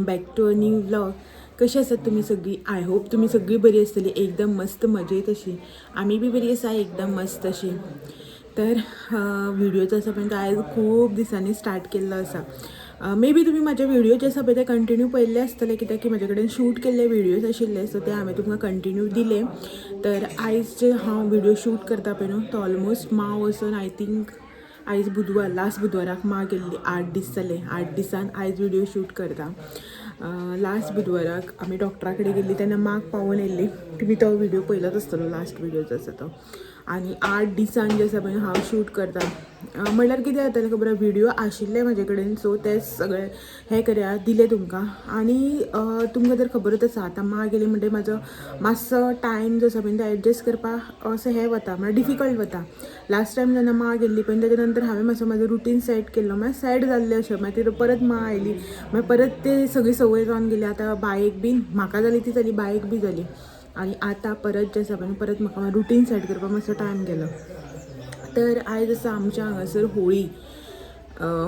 Welcome back to a new vlog. कशी आसात तुमी सगळी? I hope तुमी सगळी बरी आसतली, एकदम मस्त मजेत अशी. आमी बी बरी आसा, एकदम मस्त अशी. तर व्हिडिओ जो आसा पळय तो आयज खूब दिसांनी स्टार्ट केल्लो आसा. मे बी तुमी म्हाजे व्हिडिओ जे आसा पळय ते कंटिन्यू पळयल्ले आसतले, कित्याक की म्हाजे कडेन शूट केल्ले व्हिडियोज आशिल्ले, सो ते हांवें तुमकां कंटिन्यू दिले. तर आयज जे हांव व्हिडिओ शूट करता पळय न्हू तो ऑलमोस्ट माव वचून I think आयज बुधवार, लास्ट बुधवाराक मां गेल्ली. 8 दीस जाले, 8 दिसान आयज व्हिडिओ शूट करता. लास्ट बुधवाराक आमी डॉक्टरा कडेन गेल्ली तेन्ना माक पावोवन येयल्ली. तुमी तो व्हिडिओ पळयलोच आसतलो, लास्ट व्हिडिओ जो आसा तो. आनी 8 दिसान जे आसा पळय हांव शूट करता. म्हणल्यार कितें जातालें खबर आसा, व्हिडिओ आशिल्ले म्हाजे कडेन, सो ते सगळे हें करया दिले तुमकां. आनी तुमकां तर खबरच आसा, आतां मां गेली म्हणटगीर म्हाजो मातसो टायम जो आसा पळय तो एडजस्ट करपाक असो हें वता, म्हळ्यार डिफिकल्ट वता. लास्ट टायम जेन्ना मां गेल्ली पळय तेज्या नंतर हांवें मातसो म्हाजो रुटीन सेट केल्लो, मागीर सॅड जाल्लें अशें. मागीर परत मां आयली, मागीर परत ते सगळी संवय जावन गेली. आतां बायक बीन म्हाका जाली ती जाली, बायक बी जाली. आनी आतां परत जें आसा पळय परत म्हाका रुटीन सेट करपाक मातसो टायम गेलो. तर आयज आसा आमच्या हांगासर होळी.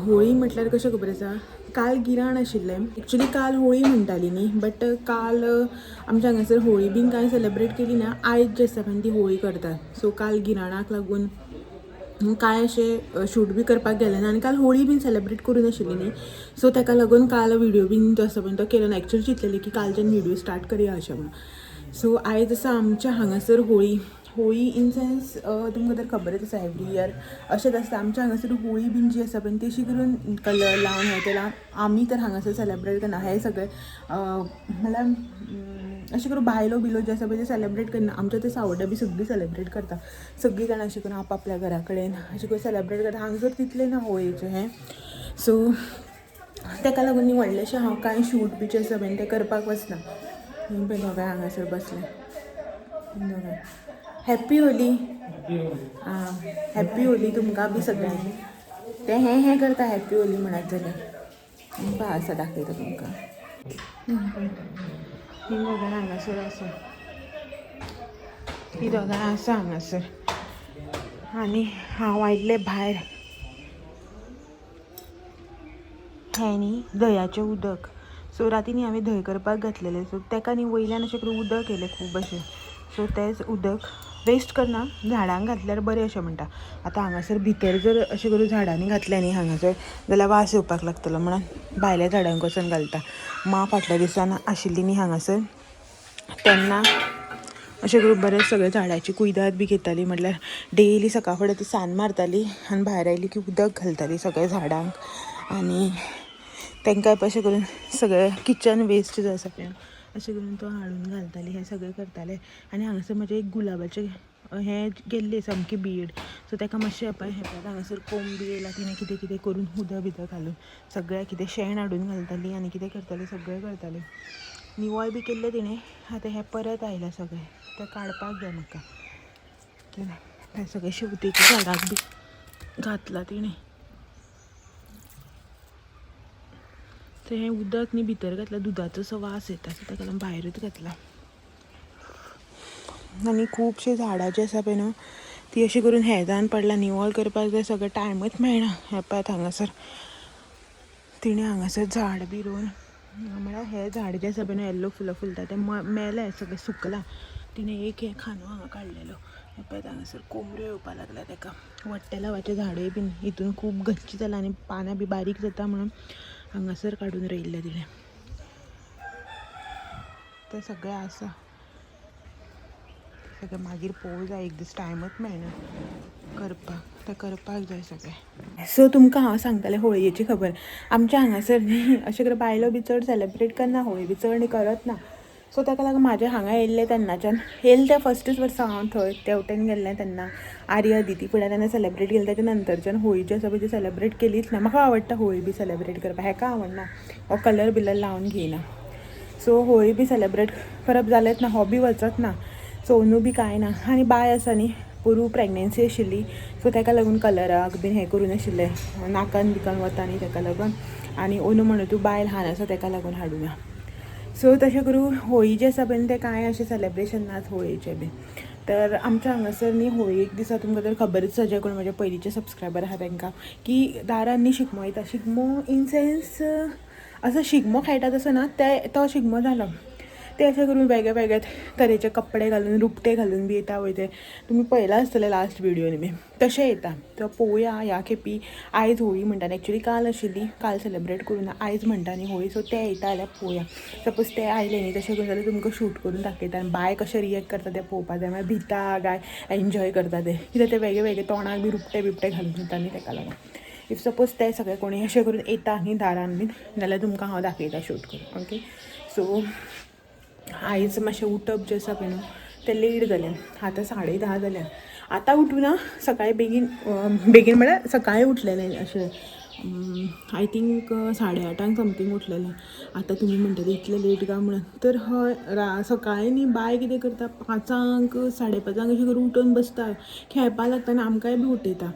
होळी म्हटल्यार कशें खबर आसा, काल गिराण आशिल्लें. एक्चुली काल होळी म्हणटाली न्ही, बट काल आमच्या हांगासर होळी बीन कांय सेलेब्रेट केली ना. आयज जे आसा पळय ती होळी करतात. सो काल गिराणाक लागून कांय अशें शूट बी करपाक गेलें ना आनी काल होळी बीन सेलेब्रेट करूं नाशिल्ली न्ही, सो ताका लागून काल व्हिडिओ बीन जो आसा पळय तो केलो ना. एक्चुअली चिंतलेली की कालच्यान व्हिडिओ स्टार्ट करया अशें म्हणून. सो आयज आसा आमच्या हांगासर होळी. होळी इन सेन्स तुमकां तर खबरच आसा, एवरी इयर अशेंच आसता. आमच्या हांगासर होळी बीन जी आसा पळय ती अशी करून कलर लावन हें तें लावन आमी तर हांगासर सेलेब्रेट करना. हें सगळें म्हणल्यार अशें करून बायलो बिलो जे आसा पळय ते सेलेब्रेट करना. आमच्या ते सावड्डा बी सगळीं सेलेब्रेट करता, सगळीं जाणां अशें करून आपआपल्या घरा कडेन अशें करून सेलेब्रेट करता. हांगासर तितलें ना होळयेचें हें. सो ताका लागून न्ही व्हडलेशें हांव कांय शूट बी जें आसा पळय तें करपाक वचना. ही पळय दोगांय हांगासर बसले दोगांय. हॅप्पी होली. आं, हॅप्पी होली तुमकां बी सगळ्यांक. ते हें हें करता हॅप्पी होली म्हणत जाल्यार पळय आसा दाखयता तुमकां. ही दोगांय हांगासर आसा, ही दोगांय आसा हांगासर. आनी हांव आयिल्लें भायर. हें न्ही दह्याचें उदक. सो राती न्ही हांवें धंय करपाक घातलेलें, सो ताका न्ही वयल्यान अशें करून उदक येयलें खूब अशें. सो तेंच उदक वेस्ट करना, झाडांक घातल्यार बरें अशें म्हणटा. आतां हांगासर भितर जर अशें करून झाडांनी घातलें न्ही हांगासर जाल्यार वास येवपाक लागतलो म्हणून भायल्या झाडांक वचून घालता. मां फाटल्या दिसान आशिल्ली न्ही हांगासर तेन्ना अशें करून बरें सगळें झाडाची कुयदाद बी घेताली. म्हटल्यार डेली सकाळ फुडें ती सान मारताली आनी भायर आयली की उदक घालताली सगळ्या झाडांक. आनी तांकां अशें करून सगळें किचन वेस्ट जो आसा पळय अशें करून तो हाडून घालताली. हें सगळें करतालें. आनी हांगासर म्हजें एक गुलाबाचें हें गेल्लें सामकी बीड, सो ताका मातशें पळय हें पळय हांगासर कोंब बी येयला. तिणें कितें कितें करून उदक बिदक घालून सगळें कितें शेण हाडून घालताली आनी कितें करताली सगळें करतालें. निवळ बी केल्लें तिणें. आतां हें परत आयलां सगळें, तें काडपाक जाय म्हाका. तें सगळें शेवतेच्या झाडाक बी घातलां तिणें. तर हें उदक न्ही भितर घातलां, दुदाचो असो वास येता, सो ताका लागून भायरूच घातलां. आनी खुबशीं झाडां जी आसा पळय न्हू ती अशी करून हें जावन पडलां, निवळ करपाक जाय सगळें, टायमच मेळना. हें पळयात हांगासर तिणें हांगासर झाड बी रोवन, म्हळ्यार हें झाड जें आसा पळय न्हू येल्लो फुलां फुलता तें मेलें सगळें सुकलां. तिणें एक हें खांदो हांगा काडलेलो. हें पळयात हांगासर कोमऱ्यो येवपाक लागल्या ताका. वट्टेलांवाचें झाडूय बीन हितून खूब गच्च जालां आनी पानां बी बारीक जाता म्हणून हांगासर काडून रोयिल्लें तिणें. तें सगळें आसा सगळें मागीर पळोवंक जाय, एक दीस टायमच मेळना करपाक, तें करपाक जाय सगळें. सो तुमकां हांव सांगतालें होळयेची खबर. आमच्या हांगासर न्ही अशें करून बायलो बी चड सेलेब्रेट करना, होळी बी चड न्ही करत ना. सो ताका लागून म्हाजें हांगा येयल्लें तेन्नाच्यान येयलें तें फस्टूच वर्सा हांव थंय ते वटेन गेल्लें तेन्ना आर्य अदिती फुडें तेन्ना सेलेब्रेट केलें. तेच्या नंतरच्यान होळी जी आसा पळय ती सेलेब्रेट केलीच ना. म्हाका आवडटा होळी बी सेलेब्रेट करपाक, हेका आवडना, हो कलर बिलर लावन घेयना. सो होळी बी सेलेब्रेट करप जालेंच ना, हो बी वचत ना, सो अंदू बी कांय ना. आनी बाय आसा न्ही, पोरूं प्रेगनेन्सी आशिल्ली, सो ताका लागून कलराक बीन हें करूं नाशिल्लें, नाकान बिकान वता न्ही ताका लागून. आनी अंदू म्हणून तूं बायल ल्हान आसा ताका लागून हाडुना. सो तशें करून होळी जें आसा पळय तें कांय अशें सेलेब्रेशन नाच होळयेचें बीन. तर आमच्या हांगासर न्ही होळयेक दिसा तुमकां तर खबरच आसा, जे कोण म्हाजे पयलींचे सबस्क्रायबर आसा तांकां, की दारान न्ही शिगमो येता. शिगमो इन सेन्स असो शिगमो खेळटा तसो ना ते तो शिगमो जालो. ते अशें करून वेगळे वेगळे तरेचे कपडे घालून रुपटे घालून बी येता वय ते तुमी पळयलां आसतलें लास्ट व्हिडियोन बी तशें येता. तर पळोवया ह्या खेपी आयज होळी म्हणटा. एक्चुली काल आशिल्ली, काल सेलेब्रेट करूं ना, आयज म्हणटा न्ही होळी. सो ते येता जाल्यार पळोवया. सपोज ते आयले न्ही तशें करून जाल्यार तुमकां शूट करून दाखयता आनी बाय कशें रिएक्ट करता तें पळोवपा जाय. मागीर भिता काय एन्जॉय करता ते, कित्याक ते वेगळे वेगळे तोंडाक बी रुपटे बिपटे घालून येता न्ही तेका लागून. If suppose ते सगळे कोणी अशें करून येता न्ही दारान बीन जाल्यार तुमकां हांव दाखयता शूट करून. ओके, सो आयज मातशें उठप जें आसा पळय न्हू तें लेट जालें. आतां 10:30 जाल्या. आतां उठूना, सकाळीं बेगीन बेगीन म्हळ्यार सकाळीं उठलेलें अशें I think 8:30 something उठलेलें. आतां तुमी म्हणटले इतलें लेट काय म्हणून, तर हय सकाळीं न्ही बाय कितें करता 5, 5:30 अशें करून उठून बसता, खेळपाक लागता आनी आमकांय बी उठयता.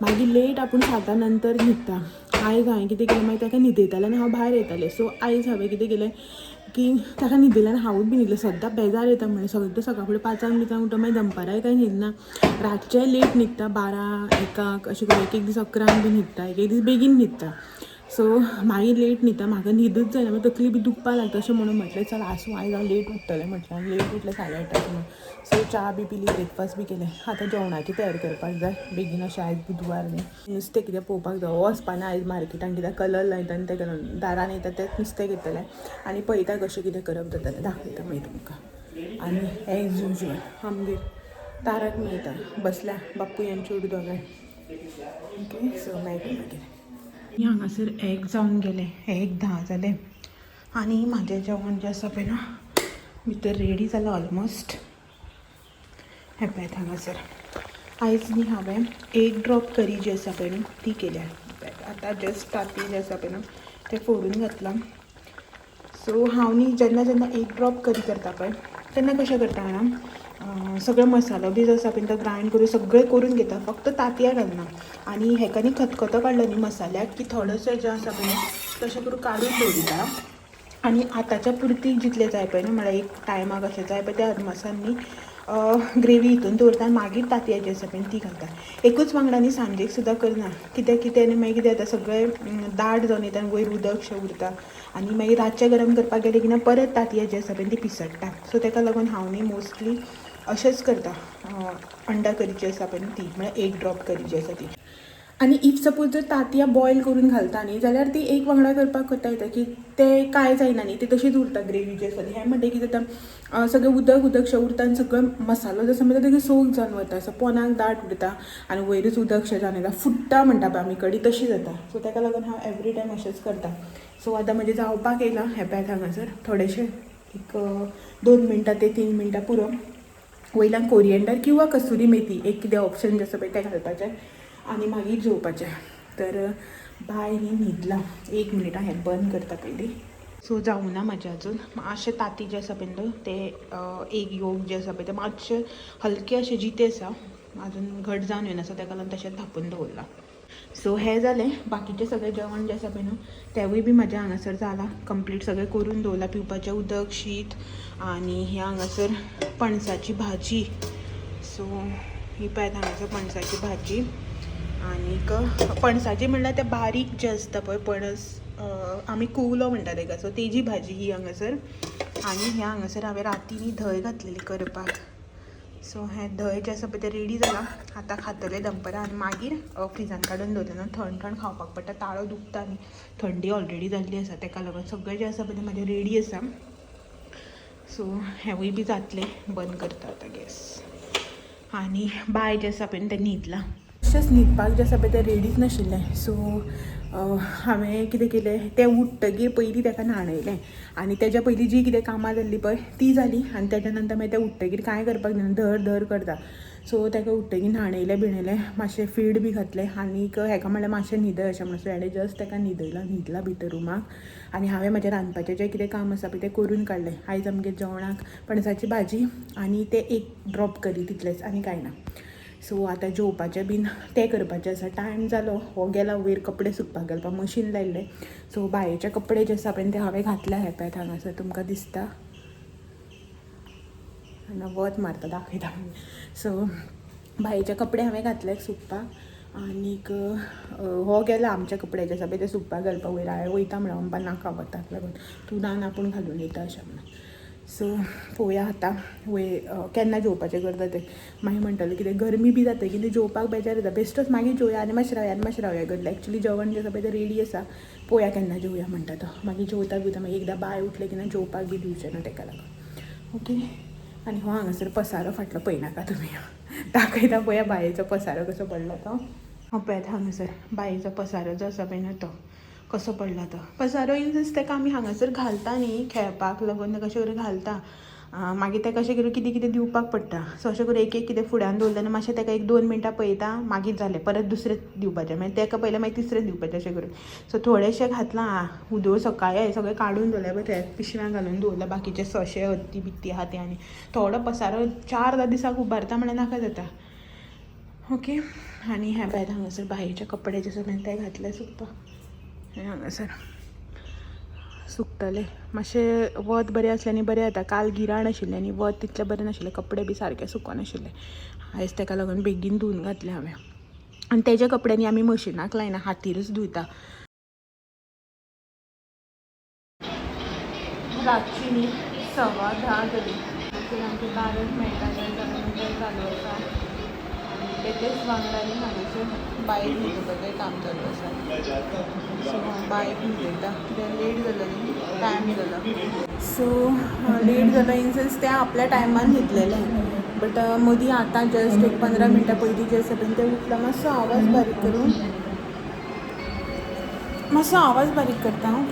मागीर लेट आपूण 7 नंतर न्हिदता. आयज हांवें कितें केलें मागीर ताका न्हिदयतालें आनी हांव भायर येतालें. सो आयज हांवें कितें केलें की ताका न्हिदयलें आनी हांवूच बी न्हिदलें. सद्दां बेजार येता म्हणलें सद्दां सकाळ फुडें 5 बिचांक उठून मागीर दनपाराय कांय न्हिदना, रातचें लेट न्हिदता 12, 1 अशें करून. एक एक दीस 11 बी न्हिदता, एक एक दीस बेगीन न्हिदता. सो मागीर लेट न्हिदता, म्हाका न्हिदूच जायना, मागीर तकली बी दुखपाक लागता. अशें म्हणून म्हटलें चल आसूं आयज हांव लेट उठतलें म्हटलें. आनी लेट उठलें 8:30 म्हणून. सो च्या बी पिली, ब्रेकफास्ट बी केलें. आतां जेवणाची तयारी करपाक जाय बेगीन. अशें आयज बुधवार न्ही, नुस्तें कितें पळोवपाक जाय. वचपाना आयज मार्केटान, कित्याक कलर लायता आनी तेका लागून दारान येता तें नुस्तें घेतलें आनी पळयता कशें कितें करप जाता तें दाखयता मागीर तुमकां. आनी एज युजल आमगेर तारक मेहता बसल्या बापूय आनी चेडूं दोगांय. ओके, सो मेळटा मागीर. हांगासर 1 जावन गेलें, 1:10 जालें आनी म्हाजें जेवण जें आसा पळय न्हू भितर रेडी जालां ऑलमोस्ट. हें पळयात हांगासर आयज न्ही हांवें एक ड्रॉप करी जी आसा पळय न्हू ती केल्या. आतां जस्ट तांती जें आसा पळय न्हू तें फोडून घातलां. सो हांव न्ही जेन्ना जेन्ना एक ड्रॉप करी करता पळय तेन्ना कशें करता जाणा, सगळो मसालो बी जो आसा पळय तो ग्रायंड करून सगळें करून घेता, फक्त तांतयां घालना. आनी हेका न्ही खतखतो काडलो न्ही मसाल्याक की थोडोसो जें आसा पळय न्हू तशें करून काडून दवरिता. आनी आतांच्या पुरती जितलें जाय पळय न्हू म्हळ्यार एक टायमाक अशें जाय पळय त्या अदमासान न्ही ग्रेवी हितून दवरता आनी मागीर तांतयां जी आसा पळय ती घालता. एकूच वांगडा न्ही सांजेक सुद्दां करना, कित्याक की तें मागीर कितें जाता सगळें दाट जावन येता आनी वयर उदकशें उरता आनी मागीर रातचें गरम करपाक गेलें की ना परत तांतयां जी आसा पळय ती पिसडटा. सो तेका लागून हांव न्ही मोस्टली अशेंच करता, अंडा करी जी आसा पळय ती म्हळ्यार एक ड्रॉप करी जी आसा ती. आनी if suppose जर तांतयां बॉयल करून घालता न्ही जाल्यार ती एक वांगडा करपाक करता येता की तें कांय जायना न्ही, ती तशीच उरता ग्रेवी जी आसा ती. हें म्हणटा कितें जाता सगळें उदक उदकशें उरता आनी सगळो मसालो जसो म्हणटा तेका सोक जावन वता, सो पोनाक दाट उरता आनी वयरूच उदकशें जावन येता, फुट्टा म्हणटा पळय आमी कडी तशी जाता. सो तेका लागून हांव एवरी टायम अशेंच करता. सो आतां म्हजें जावपाक येयलां हें पळयात हांगासर थोडेशें एक 2 मिनटां ते 3 मिनटां पुरो. वयल्यान कोरियंडर किंवा कसुरी मेथी एक कितें ऑप्शन जें आसा पळय तें घालपाचें आनी मागीर जेवपाचें. तर बाय न्ही न्हिदला, 1 मिनट हें बंद करता पयलीं. सो जावना ना म्हाजें अजून मातशें तांती जें आसा पळय न्हू तें एक योग जें आसा पळय तें मातशें हलकें अशें जितें आसा, अजून घट जावन येना, सो तेका लागून तशेंच धांपून दवरलां. सो हें जालें. बाकीचें सगळें जेवण जें आसा पळय न्हू तेंवूय बी म्हाजें हांगासर जालां कंप्लीट, सगळें करून दवरलां. पिवपाचें उदक, शीत आनी हें हांगासर पणसाची भाजी. सो ही पळयात हांगासर पणसाची भाजी. आनीक पणसाची म्हणल्यार तें बारीक जें आसता पळय पणस, आमी कुवलो म्हणटा तेका, सो तेजी भाजी ही हांगासर. आनी ह्या हांगासर हांवें राती न्ही धंय घातलेली करपाक. सो हें धंय जें आसा पळय तें रेडी जालां. आतां खातलें दनपरां आनी मागीर फ्रिजान काडून दवरतलें. न्हू थंड थंड खावपाक पडटा, ताळो दुखता न्ही, थंडी ऑलरेडी जाल्ली आसा तेका लागून. सगळें जें आसा पळय तें म्हाजें रेडी आसा. सो हेंवूय बी जातलें. बंद करता आतां गॅस. आनी बाय जें आसा पळय तें न्हिदलां. तशेंच न्हिदपाक जें आसा पळय तें रेडीच नाशिल्लें. सो हांवें कितें केलें, तें उठ्ठगीर पयलीं ताका न्हाणयलें आनी तेज्या पयलीं जी कितें कामां जाल्लीं पळय ती जाली. आनी तेज्या नंतर मागीर तें उठ्ठगीर कांय करपाक दिना, धर धर करता. सो ताका उठ्ठगीर न्हाणयलें बिणयलें, मातशें फीड बी घातलें आनीक हेका म्हणलें मातशें न्हिदय अशें म्हणून. सो हेणें जस्ट ताका न्हिदयला, न्हिदला भितर रुमाक. आनी हांवें म्हाजें रांदपाचें जें कितें काम आसा पळय तें करून काडलें. आयज आमगेर जेवणाक पणसाची भाजी आनी तें एक ड्रॉप करी तितलेंच आनी कांय ना. सो आतां जेवपाचें बीन तें करपाचें आसा. टायम जालो, हो गेला वयर कपडे सुकपाक घालपाक, मशीन लायिल्लें. सो बायेचे कपडे जे आसा पळय ते हांवें घातले. हे पळयात हांगासर तुमकां दिसता, हांगा वत मारता दाखयता. सो बायेचे कपडे हांवें घातले सुकपाक. आनीक हो गेला आमच्या कपड्याचे आसा पळय ते सुकपाक घालपाक वयर. हांवें वयता म्हणल्यार म्हणपा नाका वताक लागून तूं ना आपूण घालून येता अशें म्हणून. सो पळोवया आतां वयर केन्ना जेवपाचें करता तें. मागीर म्हणटलें कितें गरमी बी जाता की जेवपाक बेजार येता, बेश्टोच मागीर जेवया आनी मातशें रावया आनी मातशें रावया करता. एक्चुली जेवण जें आसा पळय तें रेडी आसा, पळोवया केन्ना जेवया म्हणटा तो. मागीर जेवता बिवता मागीर एकदां बाय उठलें की ना जेवपाक बी दिवचें ना तेका लागून. ओके आनी हो हांगासर पसारो फाटलो पळयनाका तुमी, दाखयता पळया बायेचो पसारो कसो पडला तो. हो पळयात हांगासर बायेचो पसारो जो आसा पळय ना तो कसो पडला तो पसारो. इन सेन्स ताका आमी हांगासर घालता न्ही खेळपाक लागून, ताका अशें करून घालता. मागीर ताका अशें करून कितें कितें दिवपाक पडटा. सो अशें करून एक एक कितें फुड्यान दवरलें आनी मातशें ताका 1-2 मिनटां पळयता, मागीर जालें परत दुसरें दिवपाचें, मागीर ताका पयलें मागीर तिसरें दिवपाचें अशें करून. सो थोडेशें घातलां उदक सकाळीं सगळें काडून दवरलें पळय थंय पिशव्यां घालून दवरलां, बाकीचे सशे हत्ती बित्ती आहा ते. आनी थोडो पसारो 4 दिसाक उबारता म्हणल्यार नाका जाता. ओके आनी ह्या पळयात हांगासर बायेचे कपडे जे आसा ते घातले सुकपाक, हे हांगासर सुकतले. मातशें वत बरें आसलें आनी बरें जाता. काल गिराण आशिल्लें आनी वत तितलें बरें नाशिल्लें, कपडे बी सारके सुकनाशिल्ले. आयज ताका लागून बेगीन धुवन घातले हांवें. आनी तेज्या कपड्यांनी आमी मशिनाक लायना, हातीरूच धुयता. रातची न्ही 10:15 जाली. आमचें दारच मेळटा जाल्यार चालू आसा आनी तेचेच वांगडा न्ही हांगासर बायक न्हिदोवपाचें काम चालू आसा. सो बायक न्हिदयता कित्याक लेट जालो न्ही, टायम जालो. सो लेट जालो इन सेन्स तें आपल्या टायमान न्हिदलेलें, बट मदीं आतां जस्ट एक 15 मिनटां पयलीं जे आसा पळय तें उठलां. मातसो आवाज बारीक करूं, मातसो आवाज बारीक करता हांव.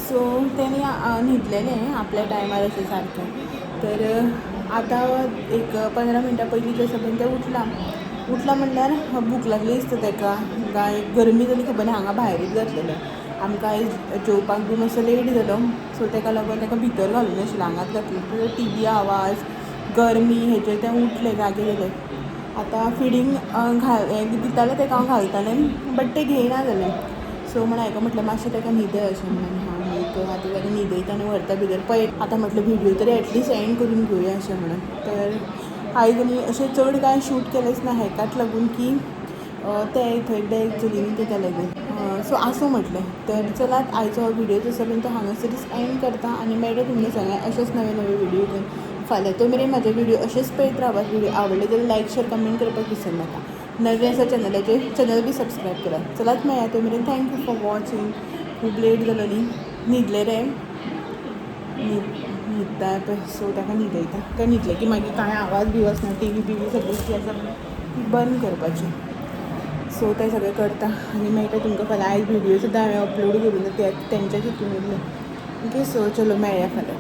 सो तेणी न्हिदलेलें आपल्या टायमार अशें सारकें. तर आतां एक 15 मिनटां पयलीं जें आसा पळय तें उठलां. उठलां म्हणल्यार भूक लागली दिसता ताका, काय गरमी जाली खबर ना. हांगा भायरूच घातलेलें आमकां, आयज जेवपाक बी मातसो लेट जालो. सो ताका लागून ताका भितर घालूं नाशिल्लें, हांगाच घातलें. टी व्ही आवाज गरमी हेचेर तें उठलें, जागें जालें. आतां फिडींग दितालें ताका हांव घालतालें, बट तें घेयना जालें. सो म्हण हांवें म्हटलें मातशें ताका न्हिदय अशें म्हणून. हांव एक आतां ताका न्हिदयता आनी व्हरता भितर. पळय आतां म्हटलें व्हिडियो तरी एटलिस्ट एंड करून घेवया अशें म्हणून. तर आयज आनी अशें चड कांय शूट केलेंच ना हेकाच लागून की तें थंय बॅग चली न्ही तेका लागून. सो आसूं म्हटलें. तर चलात आयचो हो व्हिडियो जसो मेरेन तो हांगासरूच एंड करता आनी मेळटा तुमकां सगळ्यांक अशेंच नवे नवे व्हिडियो घेवन. फाल्यां तो मेरेन म्हाजे व्हिडियो अशेंच पळयत रावात. व्हिडियो आवडले जाल्यार लायक शेर कमेंट करपाक विसरनाका. नवे आसा चॅनलाचेर चॅनल बी सबस्क्रायब करात. चलात मेळया तो मेरेन. Thank you for watching. खूब लेट जालो न्ही, न्हिदले रे, न्हिदता पळय. सो ताका न्हिदयता, तें न्हिदलें की मागीर कांय आवाज बी वचना, टी व्ही बिवी सगळी जी आसा ती बंद करपाची. सो तें सगळें करता आनी मेळटा तुमकां फाल्यां. आयज व्हिडियो सुद्दां हांवें अपलोड करूं ना, तेंच्याच हितून उरलें. ओके सो चलो मेळया फाल्यां.